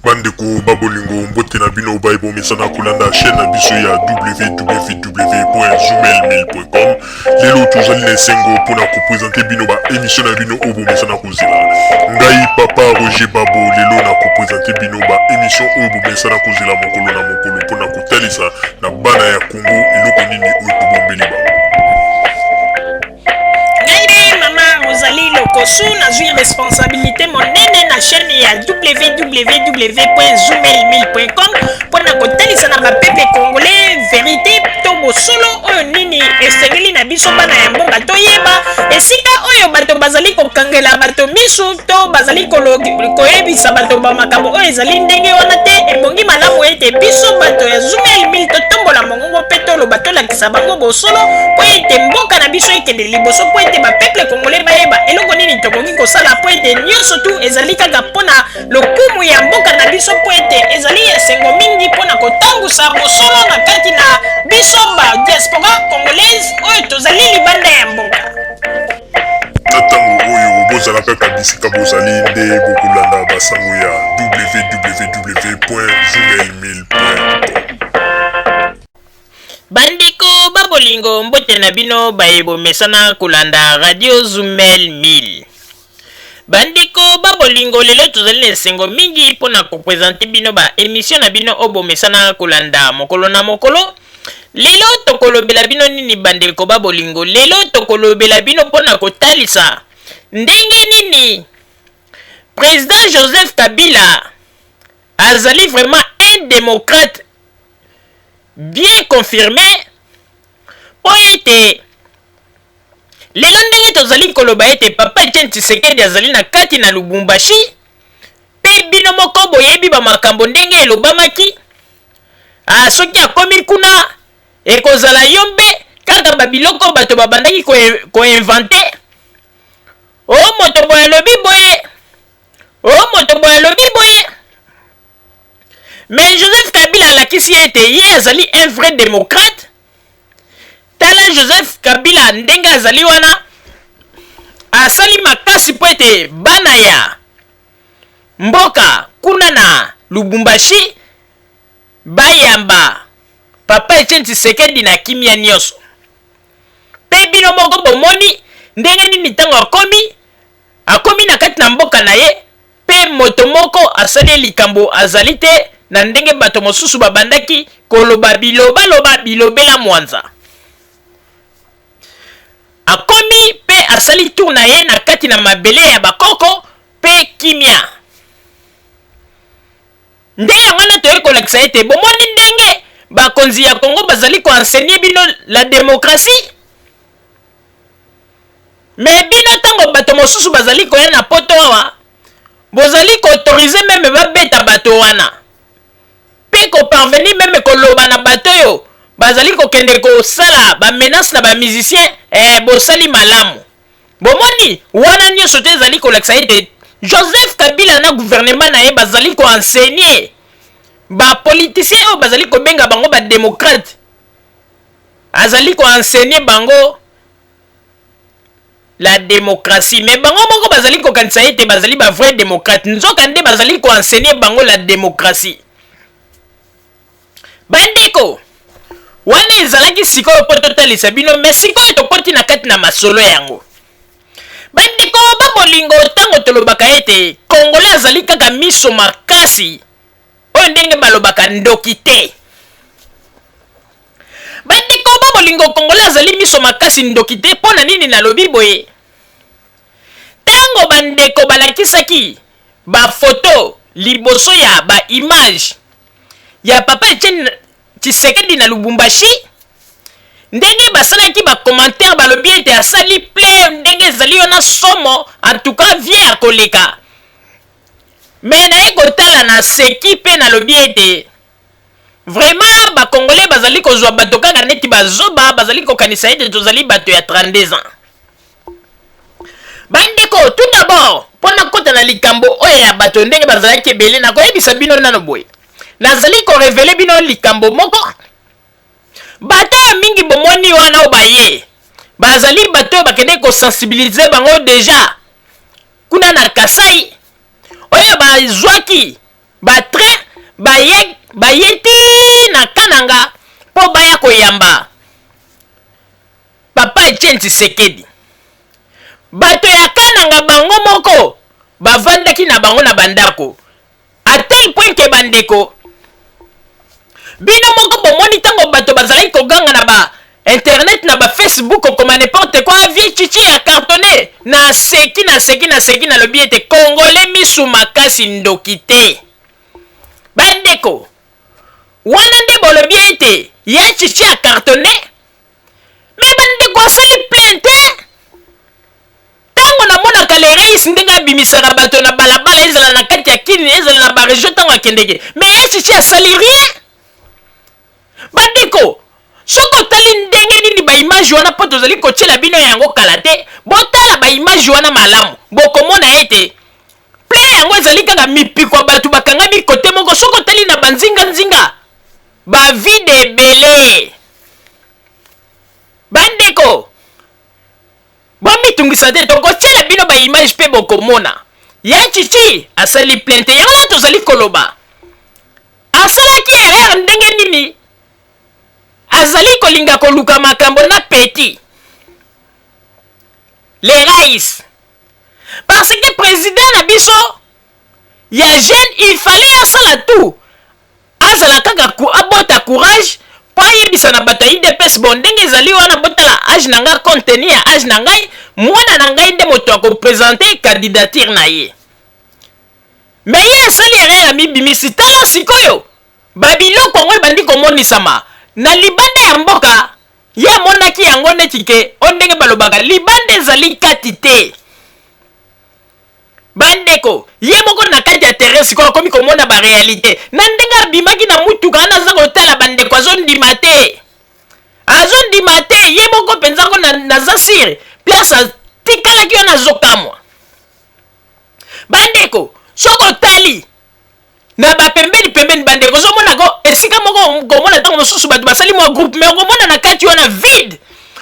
Bandeko ba bolingo, mbote na bino baye bomesana kolanda chaîne na biso ya www.zoomail1000.com. Lelo tozali na esengo mpona kopresente bino ba émission na bino oyo bomesana kozela. Ngai papa Roger Babo, lelo na kopresente bino ba émission oyo bomesana kozela mokolo na mokolo mpona kotalisa na bana ya Congo eloko nini oyo tobombeli bango. Ngai nde mama Rosalie Lokosu, nazwi responsabilité monene na chaîne ya www.zoomail1000.com mpo na kotalisa na bapeuple congolais verité to bosolo oyo nini esengeli na biso bana ya mboka toyeba esika oyo bato bazali kokangela bato misu to bazali koyebisa bato bamakambo oyo ezali ndenge wana te. Ebongi malamu ete biso bato ya Zoomail 1000 totombola mongongo mpe toloba, tolakisa bango bosolo mpo ete mboka na biso ekende liboso, mpo ete bapeuple congolais bayeba eloko nini tokoki kosala, mpo ete nyonso tu ezali kaka mpo na lokumu ya mboka na biso, mpo ete ezali esengo mingi mpo na kotambusa bosolo na kati na biso ba diaspora congolaise oyo tozali libanda ya mboka. Na ntango oyo bozala kaka bisika bozali nde bokolanda basango ya www.zoomail1000.com. Bandeko ba bolingo, mbote na bino baye bomesana kolanda Radio Zumel 1000. Bandeko ba bolingo, lelo tozali na esengo mingi mpo na kopresente bino ba emission na bino oyo bomesana kolanda mokolo na mokolo. Lelo tokolobela bino nini bandeko ba bolingo? Lelo tokolobela bino mpo na kotalisa ndenge nini President Joseph Kabila azali vraiment un democrate bien confirme, mpo ete lelo ndenge tozali koloba ete papa Etienne Tshisekedi azali na kati na Lubumbashi, mpe bino moko boyebi ba makambo ndenge elobamaki. Ah, soki akomi kuna ekozala yo mpe kaka ba biloko bato babandaki koinvente. O moto boye alobi boye, o moto boye alobi boye. Mais Joseph Kabila alakisi ete ye azali un vrai démocrate. Tala Joseph Kabila ndenge azali wana, asali makasi mpo ete bana ya mboka kuna na Lubumbashi bayamba papa Etienne Tshisekedi na kimia nyonso. Mpe bino moko bomoni ndenge nini ntango akomi na kati na mboka na ye, mpe moto moko asali ye likambo azali te, na ndenge bato mosusu babandaki koloba bilobaloba bilobela mwanza. Akomi mpe asali tour na ye na kati na mabele ya bakoko mpe kimia. Nde yango wana toyei kolakisa ete bomoni ndenge bakonzi ya Congo bazali koenseigner bino la démocratie. Mais bino ntango bato mosusu bazali koya na poto awa, bozali koautoriser meme babeta bato wana mpe koparvenir meme koloba na bato oyo bazali kokende kosala bamenace na bamusicien, bosali malamu. Bomoni wana nyonso te ezali kolakisa ete Joseph Kabila na gouvernement na ye bazali koenseigner bapoliticien oyo bazali kobenga bango bademocrate, azali koenseigner bango la démocratie, mais bango moko bazali kokanisa ete bazali ba vrai démocrate, nzoka nde bazali koenseigner bango la démocratie. Bandeko, wana ezalaki sikoyo mpo totalisa bino, mais sikoyo tokoti na kati na masolo yango. Bandeko ba bolingo, ntango tolobaka ete Congolais azali kaka miso makasi, oyo ndenge balobaka ndoki te. Bandeko ba bolingo, Congolais azali miso makasi ndoki te. Mpo na nini nalobi boye? Ntango bandeko balakisaki bafoto liboso ya ba image ya papa Etienne Tshisekedi na Lubumbashi, ndenge basalaki ba commentaire, balobi ete asali plein ndenge ezali wana somo, en tout cas vie ya koleka. Mais naye kotala na seki mpe nalobi ete vraiment ba Congolais bazali kozwa bato kaka neti bazoba, bazali kokanisa ete tozali bato ya 32 ans. Bandeko, tout d'abord mpo nakota na likambo oyo ya bato ndenge bazalaki ebele, nakoyebisa bino nano boye, nazali korevele bino likambo moko. Bato oyo mingi bomoni wana oyo baye, bazali bato oyo bakendeki kosensibilize bango deja kuna na Kasai, oyo bazwaki Ba train baye baye ti na Kananga mpo baya koyamba Papa Etienne Tshisekedi. Bato ya Kananga bango moko bavandaki na bango na bandako à tel point que bandeko bino moko bomoni ntango bato bazalaki koganga na ba internet na ba Facebook okoma n'importe quoi vieux Tshitshi a cartonné. Naseki naseki naseki nalobi ete congolais misu makasi ndoki te. Bandeko wana nde bolobi ete ya Tshitshi a cartonné, mais bandeko asali plainte. Ntango namonaka le reis ndenge abimisaka bato na balabala, ezala na kati ya Kini, ezala na ba region ntango akendeke, mais ya Tshitshi asali rien. Bandeko, soki otali ndenge nini ba image wana, mpo tozali kotiela bino yango kala te, botala ba image wana malamu, bokomona ete plein yango ezali kaka mipiko ya bato bakangami kote moko. Soki otali na banzinganzinga, ba vide ebele. Bandeko, bomitungisa te, tokotiela bino ba image mpe bokomona ya Tshitshi asali plainte. Yango wana tozali koloba asalaki erreur ndenge nini, azali kolinga koluka makambo na petit le rais, parce que président na biso ya jeune, il fallait asala tout, azala kaka abota courage mpo ayebisa na bato ya UDPS: bon, ndenge ezali wana, botala age na ngai, compte tenu ya age na ngai, mwana na ngai nde moto akoprésenter candidature na ye. Mais ye asali erreur, amibimisi. Tala sikoyo babiloko yango ebandi komonisama na libanda ya mboka. Ye amonaki yango neti ke o ndenge balobaka libanda ezali kati te. Bandeko, ye moko na kati ya terrain sikoyo akomi komona baréalité na ndenge abimaki na mutuka wana, aza kotala. Bandeko, azondima te, azondima te. Ye moko mpenza ko naza sur place atikalaki wana, azokamwa. Bandeko, soki otali na bapembeni pembeni, bandeko, ozomona ko esika moko komona ntango mosusu bato basali mwa groupe, mais okomona na kati wana vide,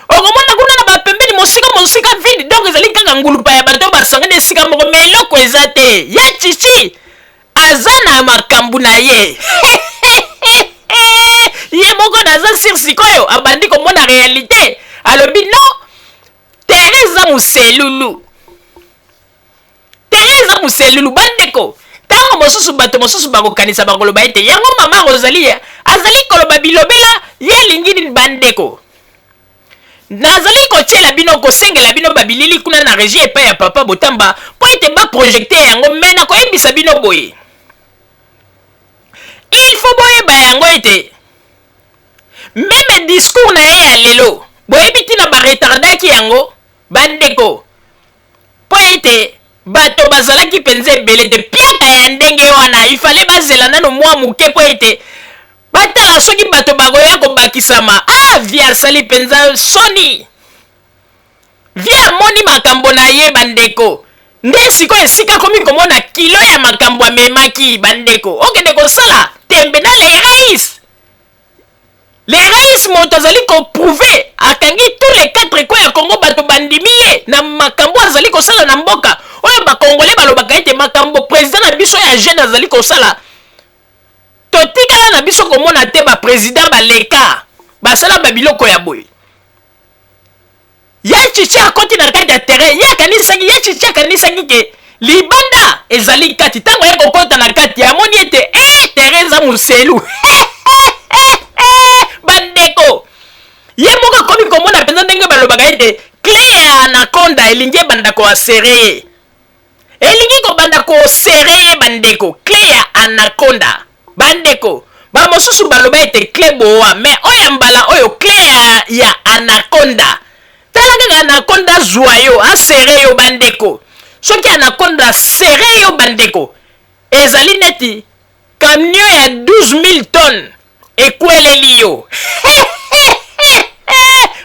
okomona kuna na bapembeni mosika mosika vide. Donc ezali kaka ngulupa ya bato basangani esika moko, mais eloko eza te. Ya Tshitshi aza na makambo na ye, ye moko naza sur. Sikoyo abandi komona réalité, alobi non, terrain eza moselulu, terrain eza moselulu. Bandeko, ntango mosusu bato mosusu bakokanisa, bakoloba ete yango mama Rosalie azali koloba bilobela, ye alingi nini? Bandeko, nazali kotiela bino, kosengela bino babilili kuna na régie epai ya papa Botamba mpo ete baprojeter yango. Mais nakoyebisa bino boye, il faut boyeba yango ete même discours na ye ya lelo, boyebi ntina baretardaki yango, bandeko, mpo ete bato bazalaki mpenza ebele te. Piaka ya ndenge wana, ifale bazela nano mwa moke mpo ete batala soki bato bakoya kobakisama. Ah, vieux asali mpenza soni, vieux amoni makambo na ye. Bandeko, nde sikoyo esika akomi komona kilo ya makambo amemaki. Bandeko, okende kosala tembe na le rais, le rais moto azali koprouver, akangi tous les quatre coins ya Congo, bato bandimi ye na makambo azali kosala na mboka oyo. Bakongole balobaka ete makambo président na biso ya jeune azali kosala, totikala na biso komona te. Baprésident baleka basala babiloko ya boye. Ya Tshitshi akoti na kati ya terrain, ye akanisaki, ya Tshitshi akanisaki ke libanda ezali kati. Ntango ye kokɔta na kati, amoni ete e terrain eza moselu. Bandeko, ye moko akomi komona mpenza ndenge balobaka ete clé ya anaconda elingi ebanda koserrer ye, elingi kobanda koserrer ye. Bandeko, clé ya anaconda, bandeko, bamosusu baloba ete clé boa, mais oyo ya mbala oyo clé ya anaconda. Tala kaka anaconda zwa yo, aserrer yo. Bandeko, soki anaconda aserrer yo, bandeko, ezali neti camion ya 12 000 tonnes ekweleli yo.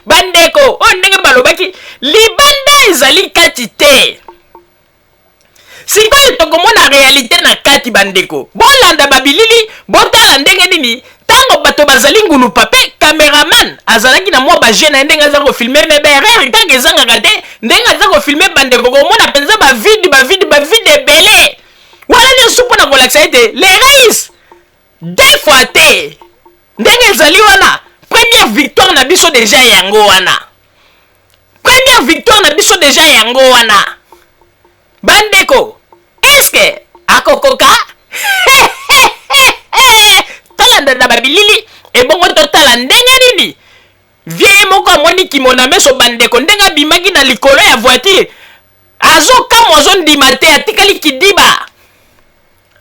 Bandeko, oyo ndenge balobaki libanda ezali kati te, sikoyo tokomona réalité na kati. Bandeko, bolanda babilili, botala ndenge nini ntango bato bazali ngulupa mpe cameraman azalaki na mwa baje na ye, ndenge aza kofilmer, mais baerreur kaka ezangaka te. Ndenge aza kofilmer, bandeko, komona mpenza bavide, bavide, bavide ebele. Wana nyonso mpo na kolakisa ete le rais deux fois te ndenge ezali wana. Première victoire na biso deja yango wana, première victoire na biso deja yango wana. Bandeko, eske akokoka? Tolanda na babilili ebongo totala ndenge nini vie moko amoni kimona meso. Bandeko, ndenge abimaki na likolo ya voiture, azokamwa, azondima te, atikali kidiba,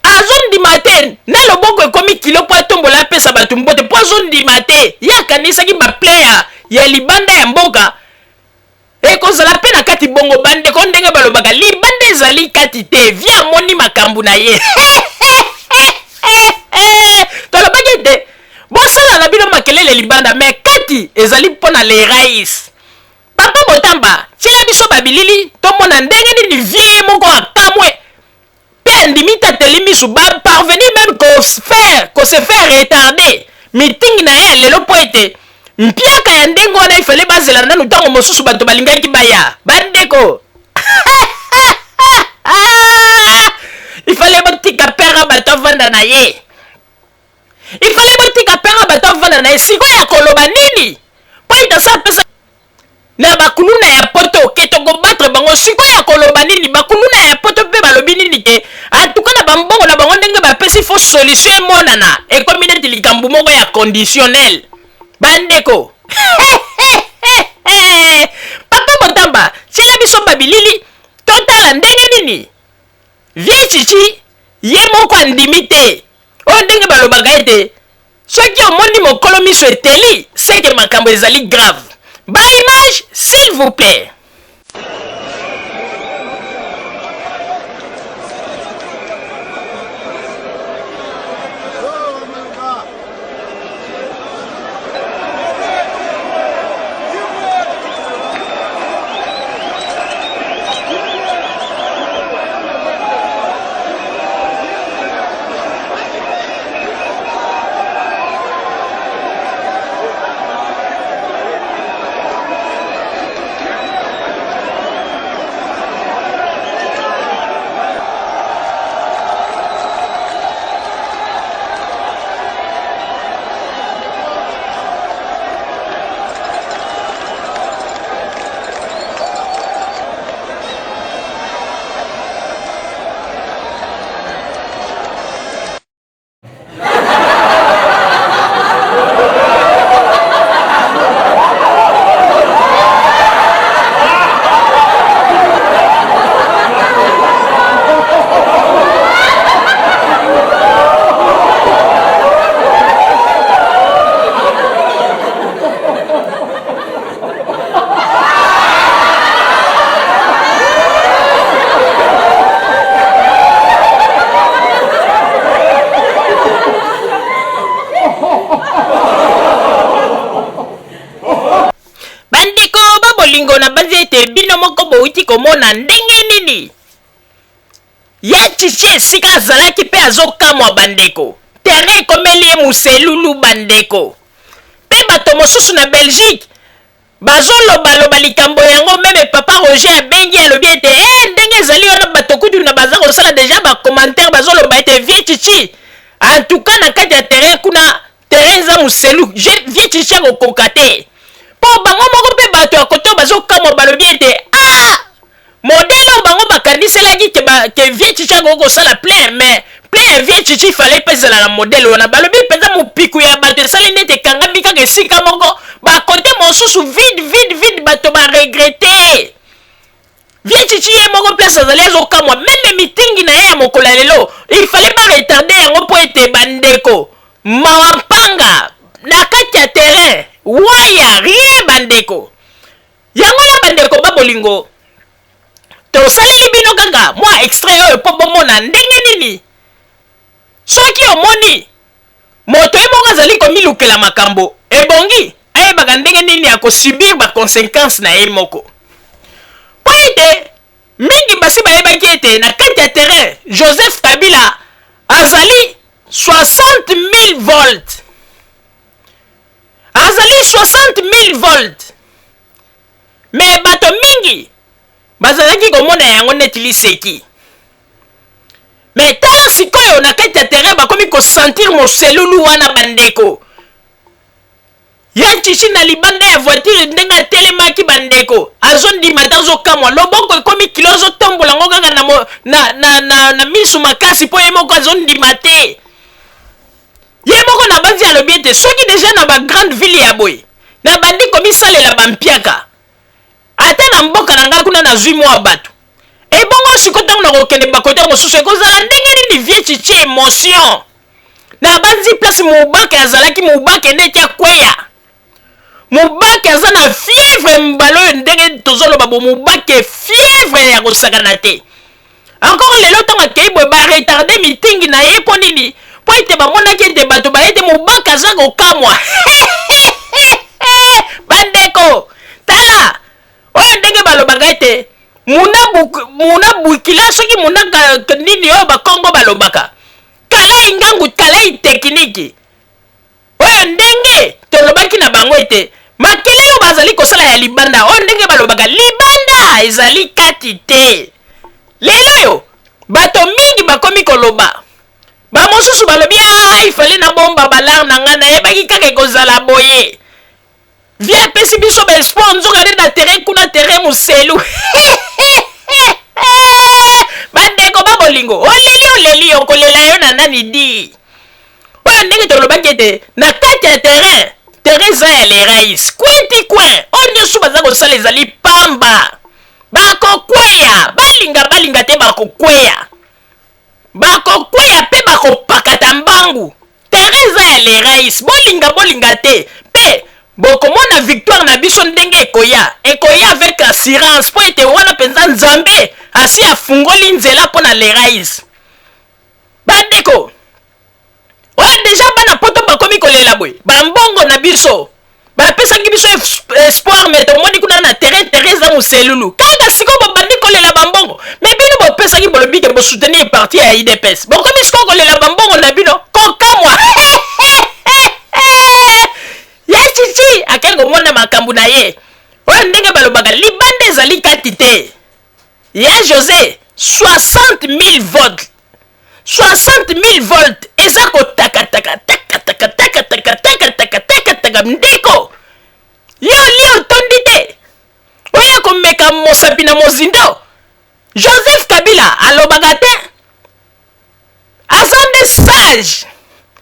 azondima te na loboko ekomi kilo mpo atombola apesa bato mbote, mpo azondima te. Ye akanisaki baplein ya libanda ya mboka ekozala mpe na kati bongo. Bandeko, ndenge balobaka, libanda ezali kati te. Vie amoni makambo na ye. Tolobaki ete bosala na bino makelele libanda, mais kati ezali mpo na le rais. Papa Botamba, tiela biso babilili tomona ndenge nini vie moko akamwe mpe andimi te, ateli misu. Baparvenir même kose faire retarder meeting na ye ya lelo mpo ete mpiaka ya ndenge wana ifale bazela nanu ntango mosusu bato balingaki baya. Bandeko, ifale botika pere bato avanda na ye, ifale botika pere bato avanda na ye. Sikoyo ya koloba nini? Mpo ete asa apesa na bakuluna ya poto ke tokobattre bango. Sikoyo ya koloba nini? Bakuluna ya poto mpe balobi nini? Ke atuka na bambongo na bango ndenge bapesi, faut solution emonana. Ekomi neti likambo moko ya conditionnel. Bandeko, papa Botamba, tiela biso babilili totala ndenge nini vie Chichi ye moko andimi te. Oyo ndenge balobaka ete soki omoni mokolo miso eteli, seke makambo ezali grave. Ba image, s'il vous plaît. Bandeko babolingo, na banzi ete bino moko bowuti komona ndenge nini ya Chichi esika azalaki mpe azokamwa. Bandeko, terrain ekomeli ye muselulu. Bandeko, mpe bato mosusu na Belgique bazolobaloba likambo yango. Même papa Roger abengi, alobi ete e ndenge ezali wana, bato kutu na baza kosala deja bacommentaire, bazoloba ete vie Chichi, en tout cas na kati ya terrain kuna, terrain eza moselu, vie Chichi akokoka te. Mpo bango moko mpe bato ya kote oyo bazokamwa, balobi ete ah, modèle oyo bango bakaniselaki ke vie Chichi akoki kosala plein, mais plein ya vie Chichi fallait mpe ezala na modèle wana. Balobi mpenza mopiku ya bato esali neti ekangami kaka esika moko, bakote mosusu vide, vide, vide. Bato baregretter. Vie Chichi ye moko place azali azokamwa. Même meeting na ye ya mokolo ya lelo il fallait baretarder yango mpo ete bandeko, mawa mpanga na kati ya terrain waya rien. Bandeko, yango na bandeko babolingo, tosaleli bino kaka mwa extrait oyo mpo bomona ndenge nini soki omoni moto ye moko azali komilukela makambo, ebongi ayebaka ndenge nini akosubir baconséquence na ye moko. Mpo ete mingi basi bayebaki ete na kati ya terrain Joseph Kabila azali 60 000 volt, azali 60 000 volt, mais bato mingi bazalaki komona yango neti liseki. Mais tala sikoyo na kati ya terrain bakomi ko sentir moselulu wana bandeko. Ya Chichi na libanda ya voiture ndenge atelemaki bandeko, azondima te, azokamwa, loboko ekomi kilo, azotombola yango kaka na, mo, na, na, na, na misu makasi mpo ye moko azondima te. Ye moko nabanzi alobi ete soki deja na ba grande ville ya boye nabandi komisalela bampiaka, Ata na mboka na ngai kuna nazui mua batu. Ebongo sikoyo tango nakokende ba cote mosusu ekozala ndenge nini vieux Tshitshi emotion. Nabanzi place Mubake azalaki Mubake neti akweya. Mubake aza na fièvre mbala oyo ndenge tozoloba bo Mubake fièvre ya kosakana te. Encore lelo ntango akei boye ba retarde meeting na ye mpo nini? Mpo ete bamonaki ete bato baye te. Mubake aza kokamwa. Bandeko, tala oyo ndenge balobaka ete muna, muna bukila soki muna nini oyo bakongo balobaka kalai ngangu kalai tekiniki Oyo ndenge tolobaki na bango ete makelele oyo bazali kosala ya libanda, oyo ndenge balobaka libanda ezali kati te. Lelo oyo bato mingi bakomi koloba, bamosusu balobi ah, ifale nabomba balar na ngai, nayebaki kaka ekozala boye. Vie apesi biso ba espoir, nzoka nde na terrain kuna terrain moselu. Bandeko ba bolingo, oleli oleli, okolela yo na nani di? Oyo ndenge tolobaki ete na kati ya terrain, terrain eza ya les rais, coin ti coin, oyo nyonso baza kosala ezali pamba. Bakokweya, balinga balinga te bakokweya. Bakokweya mpe bakopakata mbangu. Terrain eza ya les rais, bolinga bolinga te mpe bokomona victoire na biso ndenge ekoya, ekoya avec assurance mpo ete wana mpenza Nzambe asi afungoli nzela mpo na les rais. Bandeko, oyo deja bana poto bakomi kolela boye, ba mbongo na biso bapesaki biso espoir me tomoni kuna na terrain, terrain eza moselulu kaka sikoyo bobandi kolela bambongo me bino bopesaki bolobi ke bosoutenir parti ya idps bokomi sikoyo kolela bambongo na bino kokamwa. Ya Chichi akei komona makambo na ye oyo ndenge balobaka libanda ezali kati te. Ya Jose 60 000 volts, 60 000 volts eza kotakataka takataka takataka takataka takataka. Ndeko yo olie otondi te, oya komeka mosapi na mozindo. Joseph Kabila alobaka te, aza nde sage,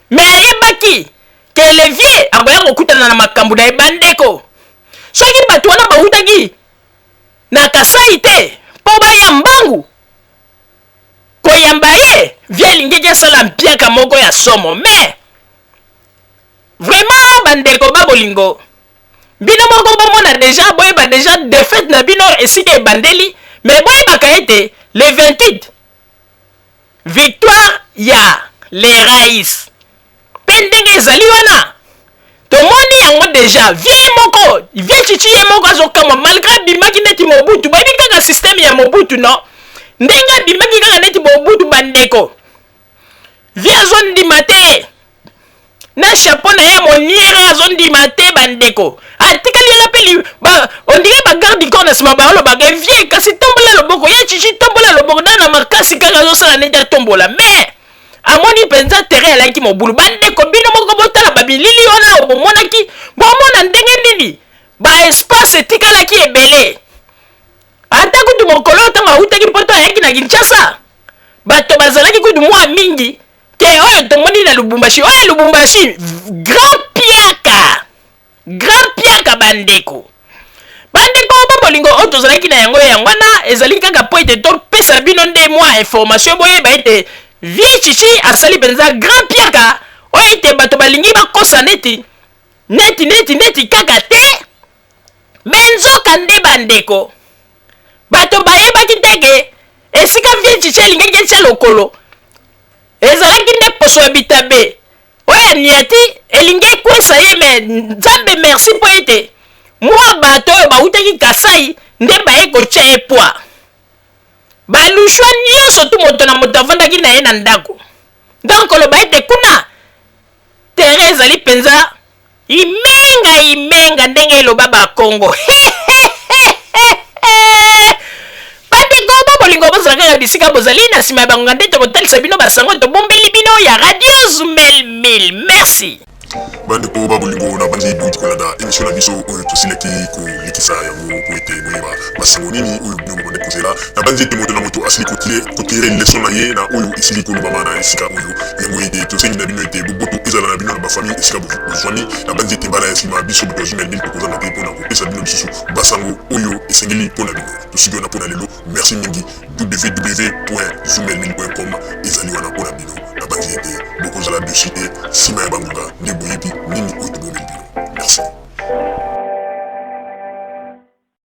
me ayebaki ke le vieux akoya kokutana na makambo na ye. Bandeko, soki bato wana bawutaki na Kasai te mpo baya mbangu koyamba ye, vie alingaki asala mpiaka moko ya somo. Mais vraiment bandeko ba bolingo, bino moko bomona deja, boyeba deja defaite na bino esika ebandeli. Mais boyebaka ete le 28 victoire ya les rais, mpe ndenge ezali wana tomoni yango deja. Vie moko vie Chichi ye moko azokamwa malgré abimaki neti Mobutu. Bayebi kaka systeme ya Mobutu, no ndenge abimaki kaka neti Mobutu. Bandeko, vie azondima te na chapeau na ye moniere, azondima te. Bandeko, atikali yala mpe ondire ba garde du corps na nsima balobaka vie kasi tombola loboko ya Chichi, tombola loboko na makasi kaka azosala neti atombola, mais amoni mpenza terrain alaki mobulu. Bandeko, bino moko botala babilili wana bomonaki, bomona ndenge nini ba espace etikalaki ebele. Ata kutu mokolo ntango awutaki poto ayaki na Kinshasa, bato bazalaki kutu mwa mingi te oyo tomoni na Lubumbashi. Oyo Lubumbashi grand piaka, grand piaka. Bandeko, bandeko ba bolingo, oyo tozalaki na yango yango wana ezali kaka po ete topesa bino nde mwa information, boyeba ete vie Chichi asali mpenza grand piaka oyo ete bato balingi bakosa neti neti neti neti kaka te. Me nzoka nde bandeko, bato bayebaki te ke esika vie Chichi alingaki etia lokolo ezalaki nde poso ya bitabe oyo aniati elingi ekwesa ye. Me Nzambe merci mpo ete mwa bato oyo bawutaki Kasai nde baye kotia ye pwa balushwa nyonso tu, moto na moto avandaki na ye na ndako. Donc koloba ete kuna terrain ezali mpenza imenga imenga ndenge eloba bakongo. Bandeko ba bolingo. bolingo, bozala kaka bisika bozali. Na nsima ya bangonga nde tokotalisa bino basango tobombeli bino ya Radio Zumel 1000. Merci. Bandeko ba bolingo, na bandi bouti kolanda émission na biso oyo tosilaki kolekisa yango po ete boyeba basango nini oyo bino bobandi kozela. Na bandi ete moto na moto asili kotirer leçon na ye na oyo esili kolobama na esika oyo. Yango ete tosengi na bino ete boboto ezala na bino na bafamille esika bozwami. Na bandi ete mbala ya nsima, biso bato ya Zumel 1000 tokozanga te mpona kopesa bino lisusu basango oyo esengeli mpo na bino. Tosuki wana mpo na lelo. Merci mingi. www.zumel1000.com ezali wana mpo na bino. Na bandi ete bokozala déçus te. Nsima ya bangonga nde boyebi nini oyo tobomeli bino. Merci.